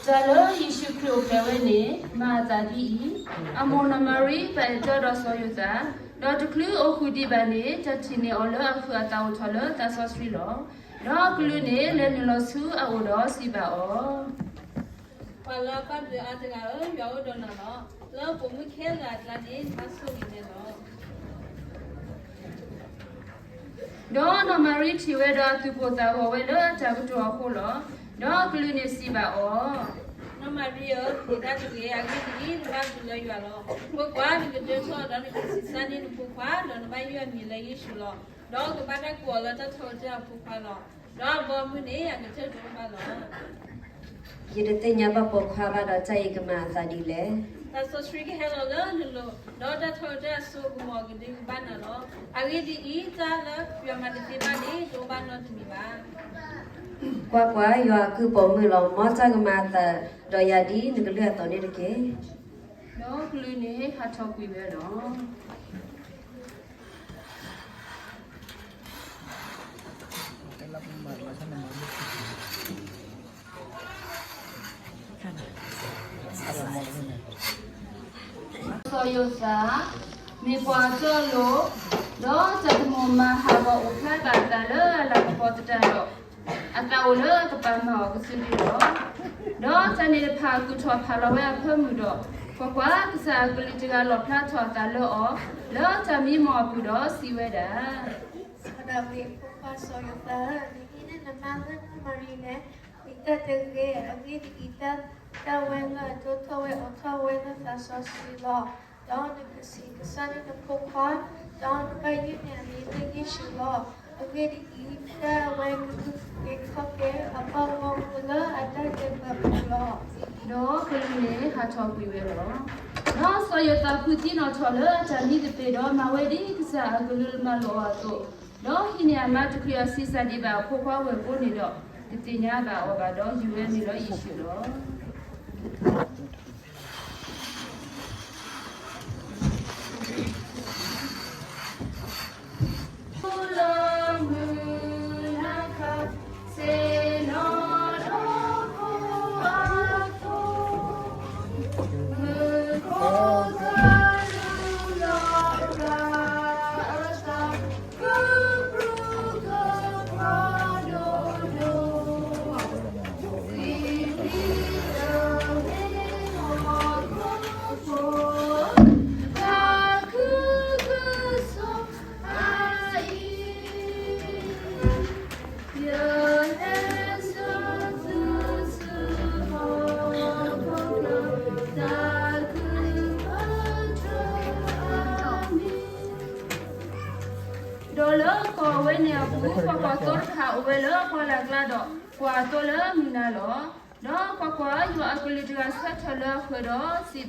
တၢ်လၢယ့ၣ်ၡူးခရံာ်အိၣ်ဖျဲၣ်ဝဲန့ၣ် မၤအသးဒ်အံၤ, အမိၢ်နီၢ်မၤရံ ပာ်အဲၣ်တီဒီးစီၤယိၤသး, ဒီးတချုးအိၣ်ဃုာ်ဒံးဘၣ်န့ၣ် တၢ်ထံၣ်န့ၢ်အီၤလၢအဃုာ်အသးအိၣ်ထီၣ်လၢသးစီဆှံလီၤ. ဒီးအကလူးန့ၣ် လဲၤနုာ်လီၤဆူအအိၣ်ဒီးစံးဘၣ်အီၤ, ပှၤလၢအဘၣ်ဘျုးအါတဂၤဧၢ, ယွၤအိၣ်ဒီးနၤလီၤ. လၢပိာ်မုၣ်ခဲလၢာ်အကျါန့ၣ် နဘၣ်ဆိၣ်ဂ့ၤန့ၣ်လီၤ. ဒီးနီၢ်မၤရံထံၣ်ဝဲဒီးအသူၣ်ကိၢ်သးဂီၤဝဲလၢတၢ်ကတိၤအဃိလီၤ. ဒီးအကလူးန့ၣ်စံးဘၣ်အီၤ, နီၢ်မၤရံဧၢ, တၢ်တဂ့ၤ, အဂ့ၢ်ဒ်အံၤ, နဘၣ်ဘျုးလၢယွၤလီၤ. ကွၢ်ကွၢ်, နကဒၢထီၣ်ဒီးနကဆံးစၢ်န့ၢ်နဖိခွါ, ဒီးနဘၣ်ယုၢ်အမံၤလၢယ့ၣ်ၡူးလီၤ. ဒီးကဘၣ်တၢ်ကိးအီၤလၢတၢ်ထီကတၢၢ်အဖိခွါလီၤ. ဒီးအဘီအမုၢ်န့ၣ် အကတၢၢ်တအိၣ်ဘၣ်လီၤ. ယတသ့ၣ်ညါဘၣ်ပိာ်ခွါဘၣ်ဒီး တၢ်အံၤကမၤအသးဒ်လဲၣ်. တၢ်စီဆှံကဟဲလီၤလၢနလိၤ, ဒီးတၢ်ထီကတၢၢ်အစိကမီၤကဒုကဘၣ်နၤလီၤ. အဂ့ၢ်ဒ်အံၤ, တၢ်လၢယွၤမၤတသ့ဘၣ်န့ၣ် တအိၣ်ဘၣ်နီတမံၤဘၣ်. ကွၢ်ကွၢ်, ယွၤအကုၢ်ပိာ်မုၣ်လီၤ. မ်တၢ်ကမၤအသးဒီးယၤဒ်နကလုၢ်အသိးန့ၣ်တက့ၢ်. ဒီးကလူးန့ၣ်ဟးထီၣ်ကွံာ်ဝဲလီၤ. စီၤယိၤသး မ့ၢ်ပှၤအတီအလိၤ, ဒီးတၢ်တမိၣ်မၤဟးဂီၤအိၣ်ဖျါဘၣ်အသးလၢအလၤကပီၤသတးဒီး, အသးအိၣ်လၢအကပာ်မၤအီၤကစုဒုလီၤ. ဒီးတၢ်န့ၣ်တဖၣ်အကုၢ်ထီၣ်ဖးလီၤဝဲအဖၢမုၢ်ဒီး, ကွၢ်ကွၢ်, ကစၢ်အကလုၢ်တဂၤလီၣ်ဖျါထီၣ်အသးလၢအီၤ, လၢတၢ်မံမီၢ်အပူၤဒီးစံးဝဲဒၣ်, စီၤဒၤဝံးအဖိခွါစီၤယိၤသးဧၢ, နဟံးန့ၢ်နမါလၢနီၢ်မၤရံန့ၣ်, မ့ၢ်တၢ်တဂ့ၤ. အဂ့ၢ်ဒ်အံၤ, တၢ်ဝဲလၢအဒိၣ်ထီၣ်ဝဲအိၣ်ထီၣ်ဝဲလၢသးစီဆှံလီၤ. ဒီးနကဆံးကစၢ်န့ၢ်နဖိခွါ, ဒီးနဘၣ်ယုၢ်န့ၢ်အမံၤလၢယ့ၣ်ၡူးလီၤ. အဂ့ၢ်ဒ်အံၤ, တၢ်အဝဲကဂုာ်က့ၤခီၣ်က့ၤအဘီအမုၢ်လၢအတၢ်ဒဲးဘးပူၤလီၤ. ဒီးကလူးန့ၣ်ဟးထီၣ်ကွံာ်ဝဲလီၤ. ဒီးစီၤယိၤသးဖုသံနီၣ်ထီၣ်လၢအတၢ်မံသပ့ၤဒီး မၤဝဲဒ်ကစၢ်အကလုၢ်မၤလိာ်အီၤအသိး, ဒီးဟံးန့ၢ်အမါတချုးအဆံးစၢ်ဒံးဘၣ်အဖိခွါဝဲၢ်ကိန့ၣ်ဒီး, တသ့ၣ်ညါဘၣ်အီၤဘၣ်ဒီး ယုၢ်ဝဲမံၤလၢယ့ၣ်ၡူးလီၤ. ဒီးလၢကီၢ်ဝဲန့ၣ်အပူၤ ပှၤကွၢ်သိတဖၣ်အိၣ်ဝဲလၢပှၢ်လၢ်ကျါဒီး ကွၢ်အသိလၢမုၢ်နၤလီၤ. ဒီးကွၢ်ကွၢ်, ယွၤအကလုၢ်တဂၤဆၢထၢၣ်လၢအဃၢၤ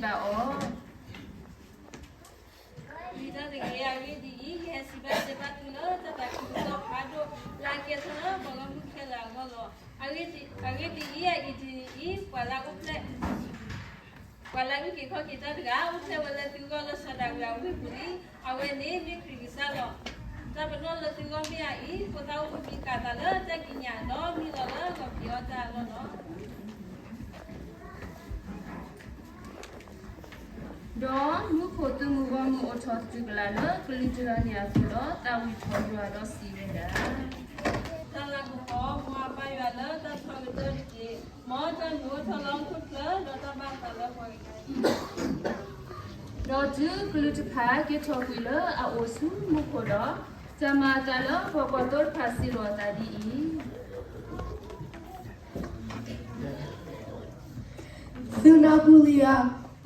ဒီးစံးဘၣ်အီၤ, ဝံၤတၢ်တဂ့ၤ, အဂ့ၢ်ဒ်အံၤ, ယဟဲစံးဘၣ်တဲဘၣ်သုလၢတၢ်သးခုကစီၣ်ဖးဒိၣ် လၢအကဲထီၣ်လၢပှၤဂီၢ်မုၢ်ခဲလၢာ်အဂီၢ်လီၤ. အဂ့ၢ်ဒ်အံၤ, အံၤတနံၤအံၤ ပှၤလၢအအိၣ်ဖျဲၣ် ပှၤလၢအအုၣ်က့ၤခီၣ်က့ၤတၢ်တဂၤ အိၣ်ဖျဲၣ်ဝဲလၢသုဂီၢ်လၢစီၤဒၤဝံးအဝ့ၢ်ပူၤလံ. အဝဲန့ၣ်မ့ၢ်ခရံာ်ကစၢ်လီၤ. တၢ်ပနီၣ်လၢသုဂီၢ်မ့ၢ်အအံၤ, ဖိသၣ်အိၣ်မံကၤသးလၢတၢ်ကံးညာ် ဒီးမံလီၤလၢဂီၤဖံးအီၣ်တၢ်အလီၢ်လီၤ. ဒီးမူခိၣ်သုးမုၢ်ဂီၢ်မုၢ်အိၣ်ထီၣ်သတူၢ်ကလာ်လၢကလူးတဂၤန့ၣ်အသိးဒီး သးဝံၣ်ထီၣ်ယွၤဒီးစံးဝဲဒၣ်, တၢ်လၤကပီၤ, မ်အပၢ်ယွၤလၢတၢ်ထီကတၢၢ်တက့ၢ်. မ်တၢ်မုာ်အိၣ်ထီၣ်လၢဟီၣ်ခိၣ်ချၢ, ဒီးတၢ်ဘၣ်အသးလၢပှၤကညီအံၤ. ဒီးတုၤကလူးတဖၣ်က့ၤထီၣ်ကွံာ်လၢအအိၣ်ဆူမူခိၣ်ဒီး, တၢ်မၤအသးလၢပှၤကွၢ်သိတဖၣ်စံးလီၤအသးဒ်အံၤ, သုနၢ်ဟူလံ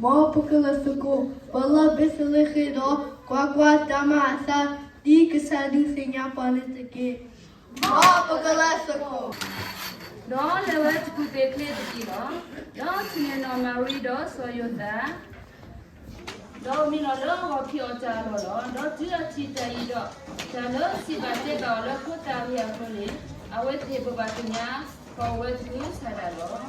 ဧါ, မ်ပကလဲၤသကိး, ပလၢဘ့းသလ့ဃ့ဒီး, ကွၢ်ကွၢ်, တၢ်မၤအသးဒ်ကစၢ်ဒုးသ့ၣ်ညါပှၤန့ၣ်တက့ၢ်. မ်ပကလဲၤသကိး. ဒီးလဲၤဝဲတကူၣ်သ့ၣ်ချ့တက့ၢ်လီၤ. ဒီးထံၣ်န့ၢ်နီၢ်မၤရံဒီးစီၤယိၤသး, ဒီးမံလီၤလၢဂီၤဖံးအီၣ်တၢ်အလီၢ်လီၤ. ဒီးတုၤအထံၣ်တၢ်အံၤဒီး, တၢ်လၢစံးဘၣ်တဲဘၣ်အီၤလၢဖိသၣ်အဂ့ၢ်အကျိၤန့ၣ်, အဝဲသ့ၣ်ဘိးဘၣ်သ့ၣ်ညါ, ဒီးအဝဲသကုၤဆးဒးလီၤ.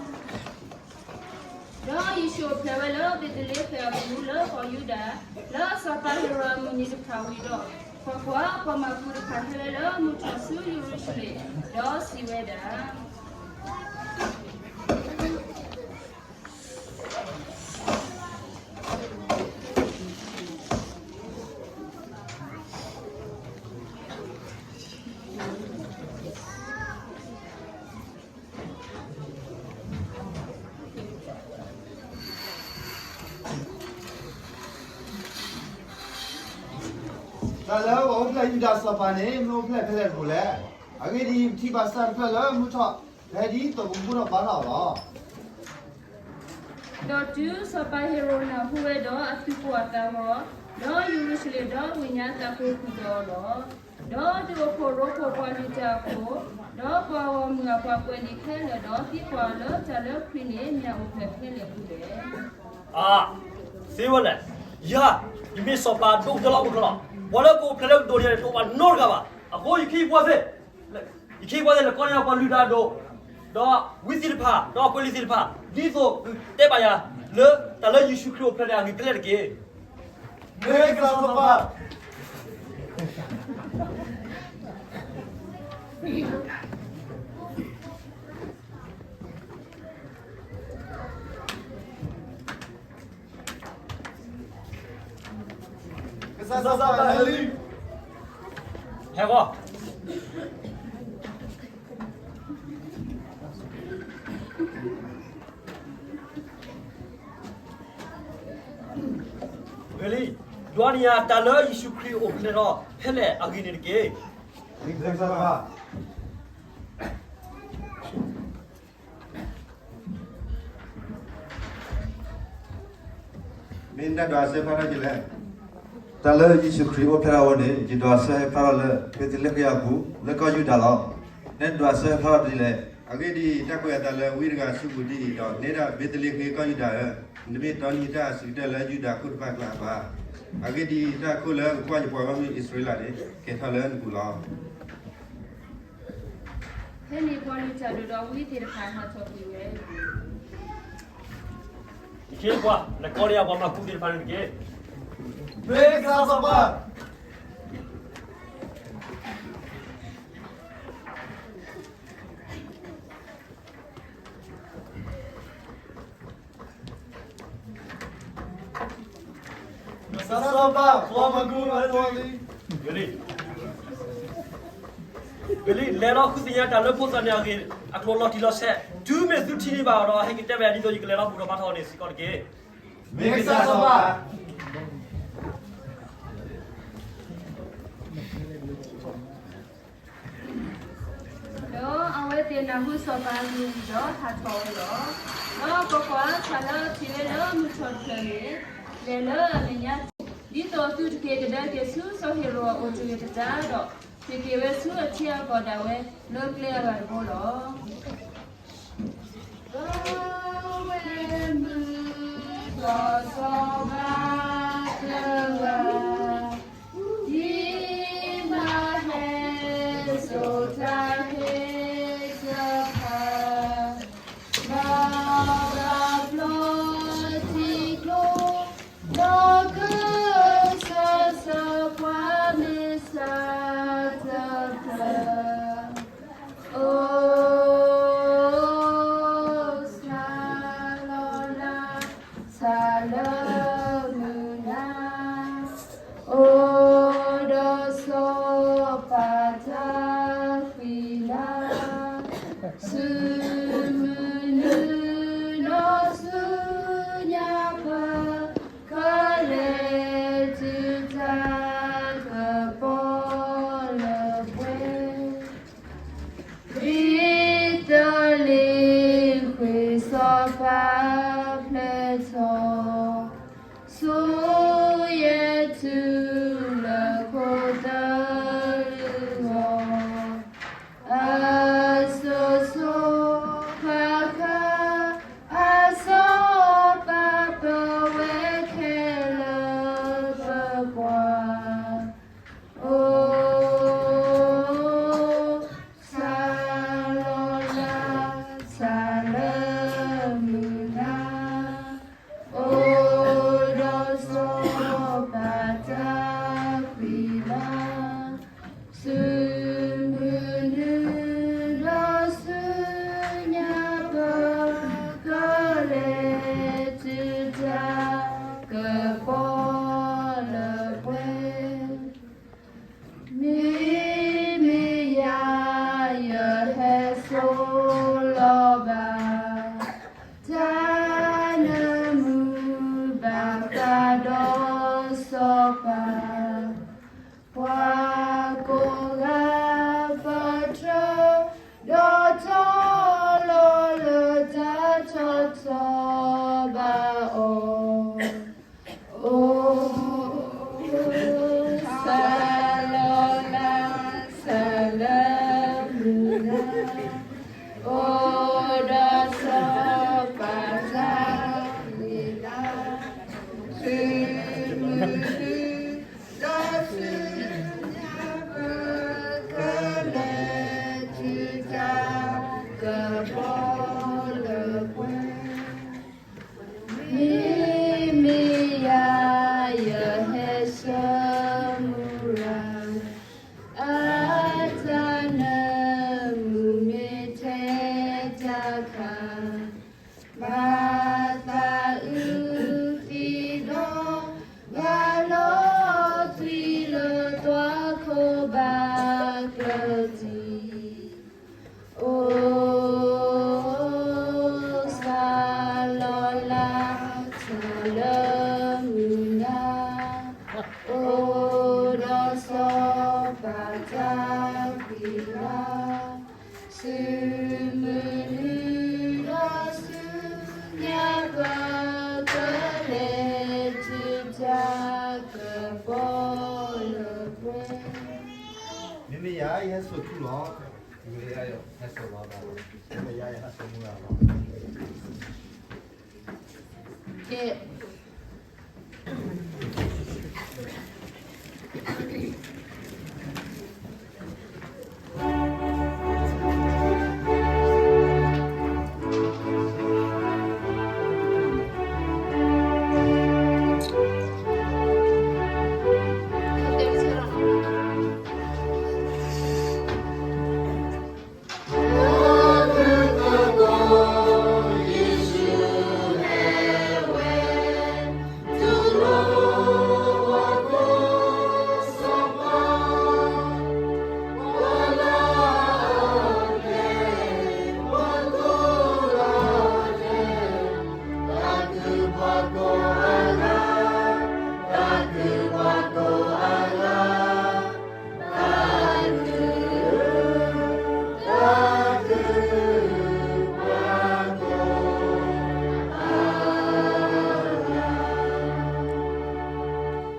ဒီးယ့ၣ်ၡူးအိၣ်ဖျဲၣ်ဝဲလၢဘ့းသလ့ဃဲၣ်အပူၤလၢကီၢ်ယူဒၤ, လၢစီၤပၤဟ့ၤရိာ်အမုၢ်နံၤတဖၣ်ဝံၤဒီး, ကွၢ်ကွၢ်, ပှၤမၢကူတဖၣ်ဟဲဝဲလၢမုၢ်ထီၣ်ဆူယရူၤၡလ့ၣ်, ဒီးစံးဝဲဒၣ် တၢ်လၢပှၤအိၣ်ဖျဲၣ်ယူဒၤစီၤပၤန့ၣ် မ့ၢ်အိၣ်ဖျဲၣ်ဖဲလဲၣ်တပူၤလဲၣ်. အဂ့ၢ်ဒ်အံၤ, ပထံၣ်ဘၣ်ဆၣ်တဖျၢၣ်လၢမုၢ်ထီၣ်, ဖဲဒ်သိးပကဘူၣ်ထီၣ်ဘါထီၣ်အီၤလီၤ. ဒီးတုၤစီၤပၤဟ့ၤရိာ်နၢ်ဟူဝဲဒီးအသူၣ်ကိၢ်အသးဂီၤ, ဒီးယရူၤၡလ့ၣ်ဒီးဝ့ၢ်ညါသးကိးဃုာ်ဒီးအီၤလီၤ. ဒီးဒုးအိၣ်ဖှိၣ်ရိဖှိၣ်ပှၤလုၢ်တၢ်အခိၣ်, ဒီးပှၤဂီၢ်မုၢ်အပှၤကွဲးလံာ်ခဲလၢာ်ဒီး သံကွၢ်အီၤလၢတၢ်လၢခရံာ်န့ၣ်မ့ၢ်အအိၣ်ဖျဲၣ်ဖဲလဲၣ်တပူၤလဲၣ်. အါ, သ့ဝဲလဲၣ်, ယၤ, ယမ့ၢ်စီၤပၤဒိၣ်ကတၢၢ်လၢအအိၣ်ဖျဲၣ်လီၤ. ပှၤလၢကအိၣ်ဖျဲၣ်လၢကဒိးန့ၢ်ယၤန့ၣ် တအိၣ်ဘၣ်နီတဂၤဘၣ်. အဃိယခ့ယပှၤသ့ၣ်, ယခ့ယပှၤသ့ၣ် လဲၤကိးန့ၢ်ပှၤလုၢ်တၢ်အဒိၣ်, ဒီးဝံသ့ၣ်တဖၣ်, ဒီးကွဲးလံာ်သ့ၣ်တဖၣ်, ဒ်သိးကတဲဘၣ်ယၤ, လၢတၢ်လၢယ့ၣ်ၡူးခရံာ်အိၣ်ဖျဲၣ်န့ၣ်အဂ့ၢ်ဖဲလဲၣ်တက့ၢ်. မ့ၢ်ကစၢ်စီၤပၤ. ကစၢ်စီၤပၤဟဲလံ, ဟဲဂီၤ. ဂ့ၤလံ, ဒွးန့ၢ်ယၤတၢ်လၢယ့ၣ်ၡူးခရံာ်အိၣ်ဖျဲၣ်ထီၣ်ဖဲလဲၣ်အဂ့ၢ်န့ၣ်တက့ၢ်. မ့ၢ်ကစၢ်စီၤပၤ. မ့ၢ်နဒွးဆၢဖျါထီၣ်ဒ်လဲၣ်. တၢ်လၢယ့ၣ်ၡူးခရံာ်အိၣ်ဖျဲၣ်ထီၣ်ဝဲန့ၣ် ယဒွးဆၢဟဲဖျါထီၣ်လၢ ဘ့းသလ့ဃဲၣ်အပူၤ လၢကီၢ်ယူဒၤလီၤ. နဒွးဆၢဟဲဖျါထီၣ်ဒ်လဲၣ်. အဂ့ၢ်ဒ်အံၤ, တၢ်ကွဲးအသးလၢဝံတဂၤဆူပူၤဒ်အံၤ, ဒီးနဲဒၣ်ဘ့းသလ့ဃဲၣ်ကီၢ်ယူဒၤဧၢ, နမ့ၢ်တီနံၤတၢ်အစုကတၢၢ်လၢယူဒၤခိၣ်တဖၣ်အကျါဘၣ်. အဂ့ၢ်ဒ်အံၤ, တၢ်အခိၣ်လၢကကွၢ်ယပှၤဂီၢ်မုၢ်အံၣ်စရ့လးန့ၣ် ကဲၤထီၣ်လၢနပူၤလီၤ. ဖဲန့ၣ်ပှၤလုၢ်တၢ်ဒိၣ်ဒီးဝံသ့ၣ်တဖၣ်ဟးထီၣ်ကွံာ်ဝဲ. ယခ့ယပှၤ, လဲၤကိးန့ၢ်ယၤပှၤမၢကူသ့ၣ်တဖၣ်န့ၣ်တက့ၢ်. မ့ၢ်ကစၢ်စီၤပၤ. ကစၢ်စီၤပၤ, ပှၤမၢကူဝဲလီၤလံ. ဝံၤလံ, လဲၤဒီးဃုသ့ၣ်ညါတၢ်လၢဖိသၣ်န့ၣ်အဂ့ၢ်အကျိၤလီၤတံၢ်လီၤဆဲး, တုၤမ့ၢ်သုထံၣ်န့ၢ်ဘၣ်အီၤဒီး ဟဲက့ၤတဲဘၣ်ယၤဒ်သိးယကလဲၤလီၤဘူၣ်ထီၣ်ဘါထီၣ်အီၤန့ၣ်စ့ၢ်ကီးတက့ၢ်. မ့ၢ်ကစၢ်စီၤပၤ. ဒီးအဝဲသ့ၣ်နၢ်ဟူစီၤပၤအကလုၢ်ဒီးဟးထီၣ်ဝဲလီၤ. ဒီးကွၢ်ကွၢ်, တၢ်လၢအထံၣ်ဝဲလၢမုၢ်ထီၣ်တဖျၢၣ်န့ၣ် လဲၤလၢအမဲာ်ညါ, ဒ်သိးသုတက့ၤကဒါက့ၤဆူစီၤဟ့ၤရိာ်အအိၣ်တဂ့ၤတတၢ်ဒီး, က့ၤက့ၤဝဲဆူအထံအကီၢ်ဒၣ်ဝဲလၢကျဲအဂၤတဘိလီၤ. ဒီးဝဲမုၢ်ဒီးစီၤပၤတဂၤ, ဒ်မၤဟဲစိာ်တၢ်ဟ့ၣ်တဖၣ်, ဘၣ်ဘၣ်ဖျီထံကျိ, ဒီးကစၢ်စီၤပၤမ့ၢ်စၢ်တဖျၢၣ်, အိ, ဆၢလီၤနၤ, ဆၢလၢမုၢ်နၤ, အိၣ်ဒီးစီၤပၤတၢ်ဃံလၤ, ဆူမုၢ်နုာ်ဒီးဆူညါပၤ, ကလဲၤတုၤတၢ်ကပီၤလၢပှဲၤ ဘ့းသလ့ဃ့ၣ်စီၤပၤဖျဲးထီၣ်, ဆူယဲၢ်ထူၣ်လၢခိၣ်သလုးအဂီၢ်, အစိၤစိၤဃၣ်ဃၣ်, အစီၤပၤပဝဲခဲလၢာ်ပကွၢ်, အိ, ဆၢလီၤနၤ, ဆၢလၢမုၢ်နၤ ဘၣ်သးအုးသံဒီး ဘၣ်လီၤသွံၣ်လၢသွၣ်ခိၣ်ဘၣ်ကျၢၤတံၢ်, အိၣ်စၢ်လီၤလးထီၣ်လၢမုၢ်နၤ, အိၣ်ဒီးစီၤပၤတၢ်ကွံလၤ, ဆူမုၢ်နုာ်ဒီးဆူညါ ပကလဲၤတုၤတၢ်ကပီၤလၢပှဲၤ. မ့မ့ၢ်ယၤ ယဟဲစိာ်ထူလီၤ, မ့မ့ၢ်ယၤ ယဟဲစိာ်လီၤ, မ့မ့ၢ်ယၤ ယဟဲစိာ်မူလီၤ. ကဲ